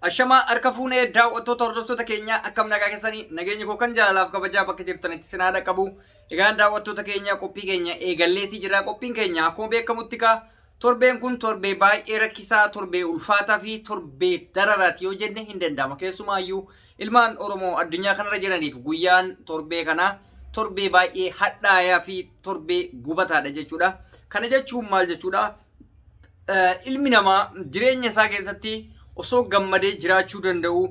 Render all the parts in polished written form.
Ashamaa harka fuunee daawwattoota hordoftoota keenya, akkam nagaa keessanii? Nageenya koo kan jaalalaaf kabajaa bakka jirtanitti isin haadha qabu. Egaan daawwattoota keenya, qophii keenya eegalleetii jira. Qophiin keenya akkuma beekamutti kaa torbeen kun torbee baay'ee rakkisaa, torbee ulfaataa fi torbee dararaati yoo jenne hin danda'ama. Keessumaayyuu ilmaan Oromoo addunyaa kanarra jiraniif guyyaan torbee kanaa torbee baay'ee hadhaayaa fi torbee gubataadha jechuudha. Kana jechuun maal jechuudha? Ilmi namaa jireenya isaa keessatti osoo gammadee jiraachuu danda'u,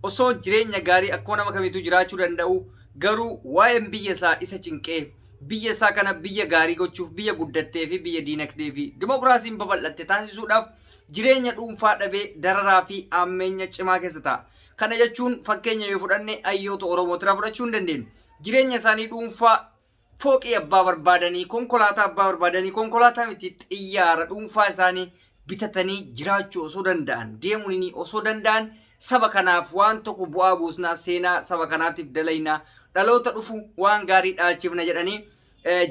osoo jireenya gaarii akkuma nama kamiituu jiraachuu danda'u, garuu waa'een biyya isaa isa cinqee biyya isaa kana biyya gaarii gochuuf, biyya guddattee fi biyya diinagdee fi dimokiraasiin babal'atte taasisuudhaaf jireenya dhuunfaa dhabee dararaa fi ammeenya cimaa keessa ta'a. Kana jechuun fakkeenya yoo fudhanne hayyoota Oromootirraa fudhachuu hin dandeenyu. Jireenya isaanii dhuunfaa fooqii abbaa barbaadanii, konkolaataa abbaa barbaadanii, konkolaataa miti xiyyaara dhuunfaa isaanii bitatanii jiraachuu osoo danda'an, deemuun osoo danda'an, saba kanaaf waan tokko bu'aa buusnaa, seenaa saba kanaatiif dalaynaa, dhaloota dhufu waan gaarii dhaalchifna jedhanii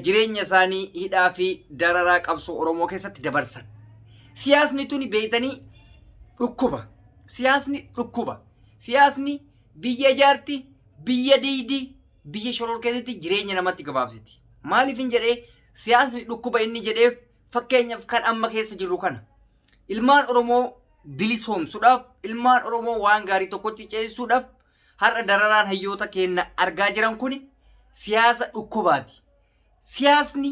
jireenya isaanii hidhaa fi dararaa qabsoo Oromoo keessatti dabarsan. Siyaasni tuni beeytanii dhukkuba. Siyaasni dhukkuba. Siyaasni biyya ijaarti, biyya diigdi, biyya shoror keessatti jireenya namatti gabaabsiti. Maaliif hin jedhee siyaasni dhukkuba inni jedheef, fakkeenyaaf kan amma keessa jirru kana. Ilmaan Oromoo bilisoomsuudhaaf, ilmaan Oromoo waan gaarii tokkotti ceesisuudhaaf har'a dararaan hayyoota keenya argaa jiran kuni siyaasa dhukkubaati. Siyaasni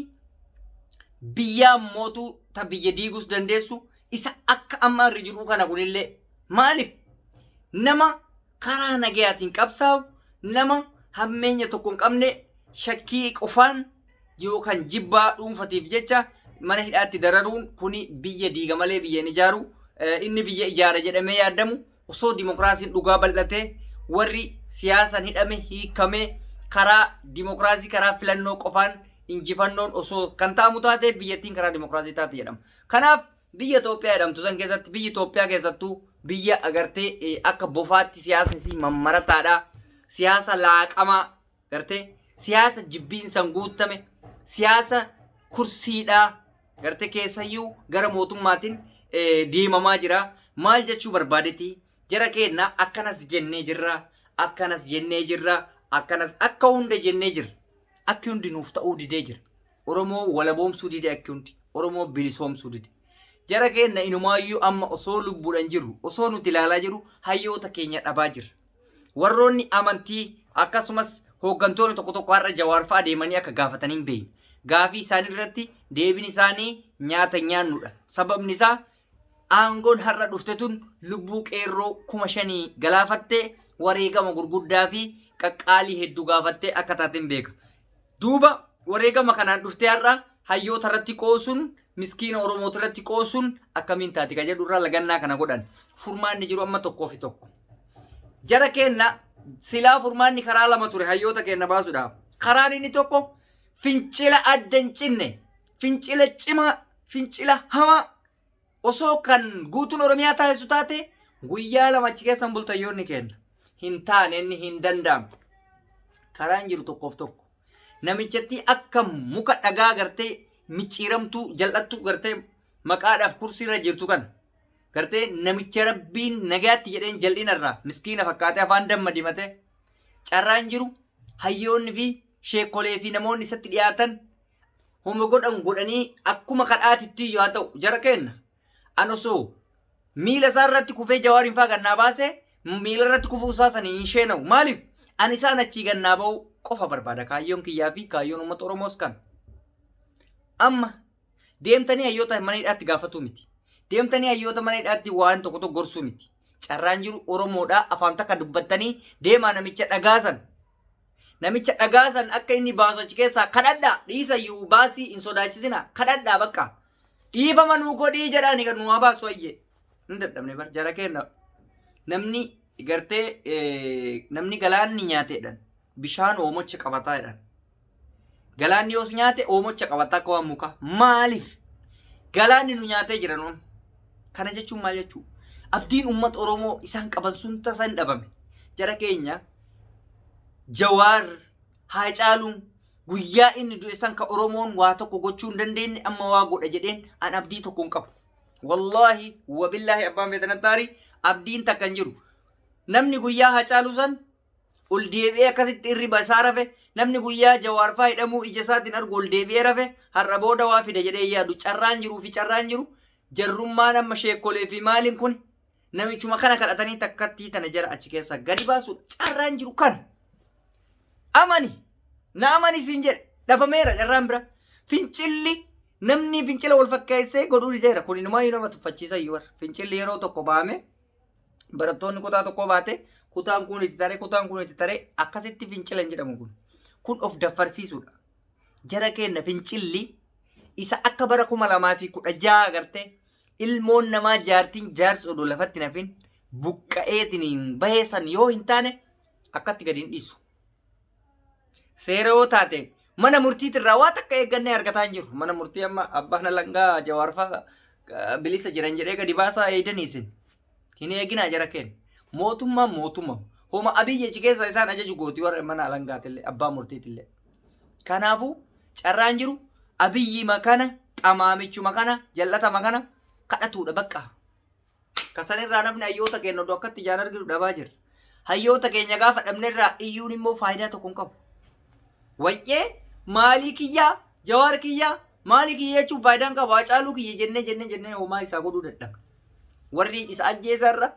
biyyaa mootuu ta biyya diiguus dandeessu isa akka amma irra jiru kana. Kunillee maaliif nama karaa nagayaatiin qabsaa'u, nama hammeenya tokko hin qabne, shakkii qofaan yookaan jibbaa dhuunfatiif jecha mana hidhaatti dararuun kuni biyya diiga malee biyya hin ijaaru. Inni biyya ijaara jedhamee yaadamu osoo dimokiraasiin dhugaa bal'atee, warri siyaasaan hidhame hiikamee, karaa dimokiraasii, karaa filannoo qofaan injifannoon osoo kan ta'amu taate, biyyattiin karaa dimokiraasii taate jedhama. Kanaaf biyya Itoophiyaa jedhamtu san keessatti, biyyi Itoophiyaa keessattuu biyya agartee akka bofaatti siyaasni isii mammarataadha. Siyaasa laaqamaa gartee, siyaasa jibbiinsaan guutame, siyaasa kursiidhaa gartee keessayyuu gara mootummaatiin deemamaa jira. Maal jechuu barbaadetti jara keenna, akkanas jennee jirra, akkanas jennee jirra, akkanas akka hunda jennee jirra. Akki hundi nuuf ta'uu didee jira. Oromoo walaboomsuu dide, akki hundi Oromoo bilisoomsuu dide. Jara keenna, inumaayyuu amma osoo lubbuudhaan jirru, osoo nuti ilaalaa jirru, hayyoota keenya dhabaa jirra. Warroonni amantii akkasumas hooggantoonni tokko tokko har'a Jawaar fa'a deemanii akka gaafatanii hin beekne. Gaafii isaanii irratti deebiin isaanii nyaata nyaannudha. Sababni isaa aangoon har'a dhufte tun lubbuu qeerroo 5,000 galaafattee, wareegama gurguddaa fi qaqqaalii hedduu gaafattee akka taate hin beeka. Duuba wareegama kanaan dhuftee har'a hayyoota irratti qoosuun, miskiina Oromoota irratti qoosuun akkamiin taati ka jedhu irraa lagannaa kana godhan. Furmaanni jiru amma tokkoo fi tokko. Jara keenna, silaa furmaanni karaa lama ture hayyoota keenna baasuudhaaf. Karaan inni tokko fincila adda hin cinne, fincila cimaa, fincila hamaa osoo kan guutuun Oromiyaa taasisu taate, guyyaa 2 achi keessan bultayyoonni kenna. Hin taane, inni hin danda'amu. Karaan jiru tokkoof tokko. Namichatti akka muka dhagaa gartee micciiramtuu jal'attuu gartee maqaadhaaf kursii irra jirtu kana. Gartee namicha Rabbiin nagaatti jedheen jal'ina irraa miskiina fakkaatee afaan damma dimatee, carraan jiru hayyoonni fi sheekolee fi namoonni isatti dhiyaatan homa godhan godhanii akkuma kadhaatitti yoo ta'u, jara kenna. An osoo miila isaa irratti kufee Jawaariin faa gannaa baase, miila irratti kufuu isaa sanii hin sheena'u. Maaliif? Ani isaan achii gannaa ba'uu qofa barbaada. Kaayyoon kiyyaa fi kaayyoon uummata Oromoos kana. Amma deemtanii hayyoota mana hidhaatti gaafatuu miti. Deemtanii hayyoota mana hidhaatti waan tokko tokko gorsuu miti. Carraan jiru Oromoodhaa afaan takka dubbattanii deemaa namicha dhagaasan. Namicha dhagaasan akka inni baasu achi keessaa kadhadhaa. Dhiisayyuu baasii hin sodaachisina. Kadhadhaa bakka. Dhiifama nuu godhii jedhaani kan nu haa baasu ayyee. Hin dadhabne bar jara kenna. Namni gartee namni galaanni nyaateedhaan bishaan oomocha qabataa jedhan. Galaanni yoos nyaate oomocha qabata akka waan mukaa. Maaliif? Galaanni nu nyaatee jira nuun. Kana jechuun maal jechuu? Abdiin uummata Oromoo isaan qaban sun tasa hin dhabame. Jara keenya, Jawaar, Haacaaluun guyyaa inni du'e san ka Oromoon waa tokko gochuu hin dandeenye, amma waa godha jedheen an abdii tokko hin qabu. Wallaahi wabillaahi abbaan feetan taari Abdiin takka hin jiru. Namni guyyaa Hacaaluu san ol deebi'ee akkasitti irriba isaa rafe, namni guyyaa Jawaar faa hidhamuu ija isaatiin argu ol deebi'ee rafe, har'a booda waa fida jedhee hin yaadu. Carraan jiruu fi carraan jiru jarrummaan amma sheekkolee fi maaliin kun namichuma kana kadhatanii takkattii tana jara achi keessaa gadi baasuudha. Carraan jiru kana. Amani! Na amani siin jedhe. Dhabameera carraan bira. Fincilli namni fincila wal fakkeessee godhuu dideera. Kun inumaayyuu nama tuffachiisa iyyuu warra. Fincilli yeroo tokko baame barattoonni kutaa tokkoo baate kutaan kun itti taree kutaan kun itti taree akkasitti fincila hin jedhamu kun. Kun of daffarsiisuudha. Jara keenna fincilli isa akka bara 2016 agartee ilmoon namaa jaartiin jaarsi odoo lafatti hin hafin buqqa'eetiniin bahee san yoo hin taane akkatti gadi hin dhiisu. Seera yoo taate mana murtiitirraa waa takka eeggannee argataa hin jiru. Mana murtii amma abbaan alangaa Jawaar fa'a bilisa jiran jedhee gadi baasaa eeydanii isin. Hin eeginaa jara keenya. Mootummaan mootumma. Homa Abiyyi achi keessa isaan ajaju gooti warra mana alangaatillee abbaa murtiitillee. Kanaafuu carraan jiru Abiyyi makana xamaamichuma kana jal'atama kana kadhatuudha bakka. Kasanirraa namni hayyoota keenya odoo akkatti ijaan arginu dhabaa jirra. Hayyoota keenya gaafa dhabnerraa iyyuun immoo faayidaa tokko hin qabu. Wayyee maalii kiyyaa Jawaar kiyyaa maalii kiyya jechuun faayidaa hin qabu. Hacaaluu kiyya jennee jennee jennee homaa isaa godhuu dadhabna. Warri isa ajjeese irra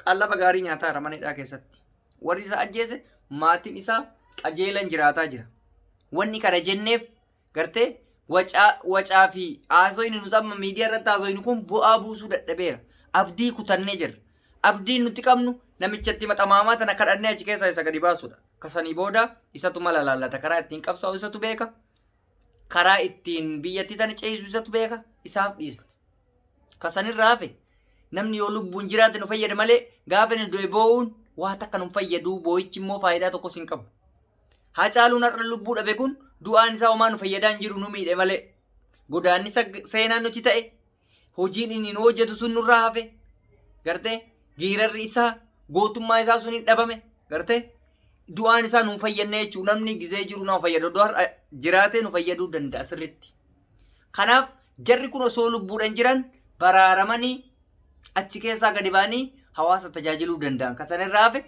qallaba gaarii nyaataa jira mana hidhaa keessatti. Warri isa ajjeese maatiin isaa qajeelan jiraataa jira. Wanni kana jenneef gartee wacaa wacaa fi haasoyni nuti amma miidiyaa irratti haasoynu kun bu'aa buusuu dadhabeera. Abdii kutannee jirra. Abdiin nuti qabnu namichatti maxamaamaa tana kadhannee achi keessaa isa gadi baasudha. Kasanii booda isatu mala laallata. Karaa ittiin qabsaa'u isatu beeka. Karaa ittiin biyyattii tana ceesisu isatu beeka. Isaaf dhiisne. Kasanirraa hafe namni yoo lubbuun jiraate nu fayyada malee gaafa inni du'e boo'uun waa takka nu fayyadu boo'ichi immoo faayidaa tokkos hin qabu. Hacaaluun har'a lubbuu dhabe kun du'aan isaa homaa nu fayyadaa hin jiru nu miidhe malee. Godaannisa seenaa nuti ta'e hojiin inni nu hojjetu sun nurraa hafe gartee giirarri isaa gootummaa isaa sun hin dhabame gartee du'aan isaa nu fayyadne jechuudha namni gizee jiru nama fayyada iddoo har'a jiraatee nu fayyaduu danda'a sirriitti. Kanaaf jarri kun osoo lubbuudhaan jiran baraaramanii achi keessaa gadi ba'anii hawaasa tajaajiluu danda'an. Kan sanirraa hafe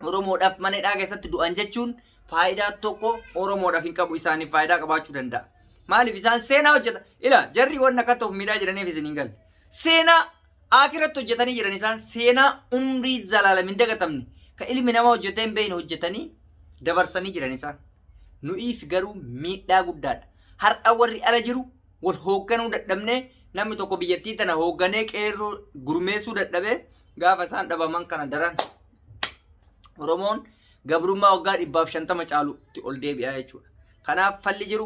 Oromoodhaaf mana hidhaa keessatti du'an jechuun faayidaa tokko Oromoodhaaf hin qabu isaaniif faayidaa qabaachuu danda'a. Maaliif isaan seenaa hojjeta? Ila jarri wanna akka ta'uuf miidhaa jiraniif isin hin galle. Seenaa akiratti hojjetanii jiran isaan seenaa umrii zalaalam hin dagatamne kan ilmi namaa hojjetee hin beekne hojjetanii dabarsanii jiran isaan. Nu'iif garuu miidhaa guddaadha. Har'a warri ala jiru wal hoogganuu dadhabnee namni tokko biyyattii tana hoogganee qeerroo gurmeessuu dadhabee gaafa isaan dhabaman kana daran Oromoon gabrummaa waggaa 150 caalutti ol deebi'a jechuudha. Kanaaf falli jiru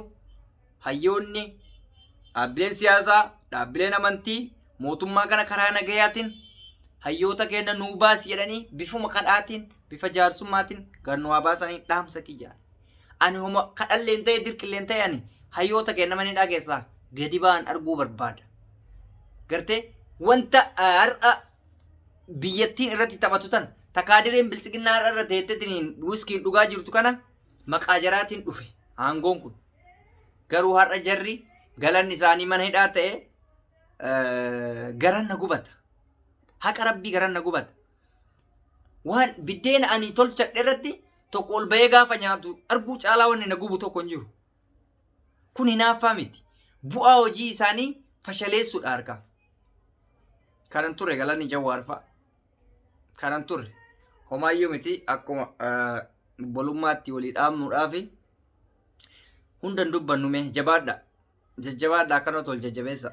hayyoonni dhaabbileen siyaasaa, dhaabbileen amantii mootummaa kana karaa nagayaatiin hayyoota keenya nuu baasi jedhanii bifuma kadhaatiin bifa jaarsummaatiin gad nu haa baasanii dhaamsa kiyyaa. Ani homa kadhalleen ta'e dirqilleen ta'e ani hayyoota keenya mana hidhaa keessaa gadi ba'an arguu barbaada. Gartee wanta har'a biyyattiin irratti taphatu tana takaadireen biltsiginnaa har'a irra teetteetiin wiskiin dhugaa jirtu kana maqaa jaraatiin dhufe aangoon kun. Garuu har'a jarri galanni isaanii mana hidhaa ta'e garan na gubata. Haqa rabbii garan na gubata. Waan biddeena ani tolchadhe irratti tokko ol bahee gaafa nyaatu arguu caalaa wanni na gubu tokko hin jiru. Kun hinaaffaa miti. Bu'aa hojii isaanii fashaleessuudha harkaa. Kanan ture galanni Jawaar fa'a. Kanan ture. Homaayyuu miti akkuma obbolummaatti walii dhaamnuudhaafi hunda hin dubbannu mee jabaadha. Jajjabaadha akkanumatti wal jajjabeessa.